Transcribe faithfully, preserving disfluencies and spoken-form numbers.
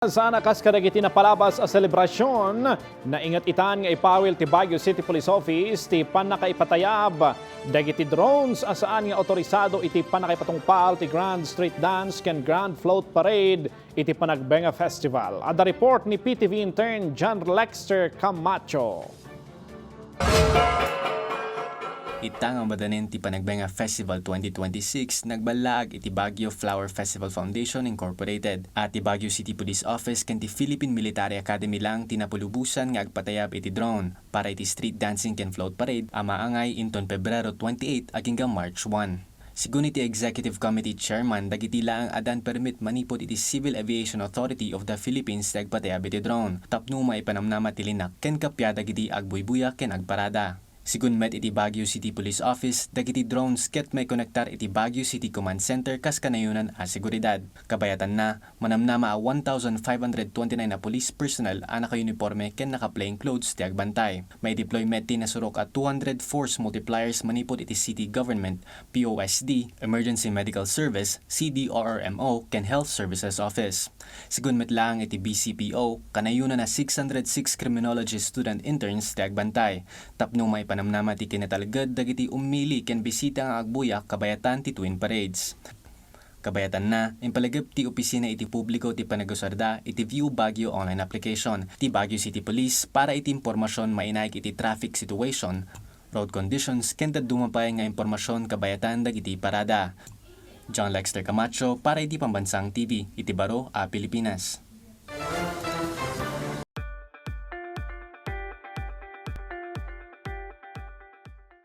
Sana kas kadagiti napalabas a selebrasyon, nainget itan nga ipawil ti Baguio City Police Office ti pannakaipatayab dagiti drones a saan nga autorisado iti pannakaipatungpal ti Grand Street Dance ken Grand Float Parade iti Panagbenga Festival. Adda report ni P T V intern John Lexter Camacho. Ita nga madanen ti Panagbenga Festival twenty twenty-six, nagballaag iti Baguio Flower Festival Foundation Incorporated, a ti Baguio City Police Office ken ti Philippine Military Academy lang ti napulubosan nga agpatayab iti drone para iti street dancing ken float parade a maangay inton Pebrero twenty-eight agingga March one. Sigun iti Executive Committee Chairman, dagiti laeng addan permit manipud iti Civil Aviation Authority of the Philippines ti agpatayab iti drone tapno maipanamnama ti linak ken kappia dagiti agbuybuya ken agparada. Sigun met iti Baguio City Police Office, dagiti drones ket maikonektar iti Baguio City Command Center kas kanayonan a seguridad. Kabayatanna, manamnama a one thousand five hundred twenty-nine a police personnel a nakauniporme ken naka-plain clothes ti agbantay. Maideploy met ti nasurok a two hundred force multipliers manipud iti city government, P O S D, Emergency Medical Service, C D R R M O, ken Health Services Office. Sigun met laeng iti B C P O, kanayonan a six hundred six criminology student interns ti agbantay tapno maipanamnama ti kinatalged dagiti ummili ken bisita nga agbuya kabayatan ti Twin Parades. Kabayatanna, impalagip ti opisina iti publiko ti panagusarda iti View Baguio online application ti Baguio City Police para iti impormasion mainaig iti traffic situation, road conditions, ken dadduma pay nga impormasion kabayatan dagiti parada. John Lexter Camacho para iti Pambansang T V iti baro a Pilipinas.